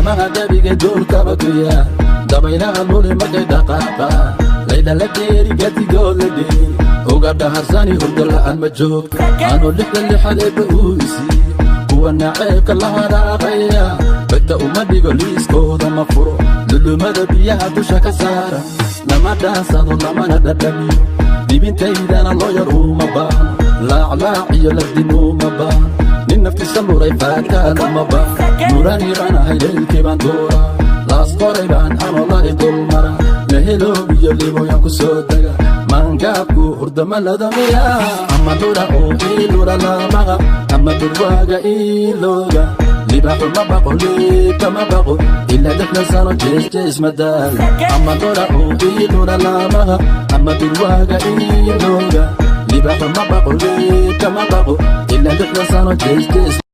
Laamaha dhabiga duurkaba ku yaal, dabaylaha luli markay dhaqaaqa, laydhala dheeri gadigood la dheeri, uga dhaharsani hurdo la'aan ma joogto. Anuu lixda lixad eebba uu isiiye, kuwa naceebka la hadhaaqaya bagta uma dhigo, liiskooda ma furo. Lulumada biyaha dusha ka saara lama dhaansado, lamana dhadhamiyo. Dhibintaydana loo yar uma baahno, laaclaac iyo lagdin uma baahno. Nin naftiisa luray faataal uma baahno. Nurani baan ahay, leylkii baan duuraa, Laas Qoray baan anoo la dulmara, Laheloob iyo Liboyan ku soo dega. Maangaabku hurdama ladamiya, ama dhura oo iilura laamaha, ama dhurwaaga iilooga. Libaaxu ma baqo, liibka ma baqo, ilaa 60 sano jees jees madaal. Ama dhura oo iilura laamaha, ama dhurwaaga iilooga. Libaaxu ma baqo, liibka ma baqo, ilaa 60 sano jees jees.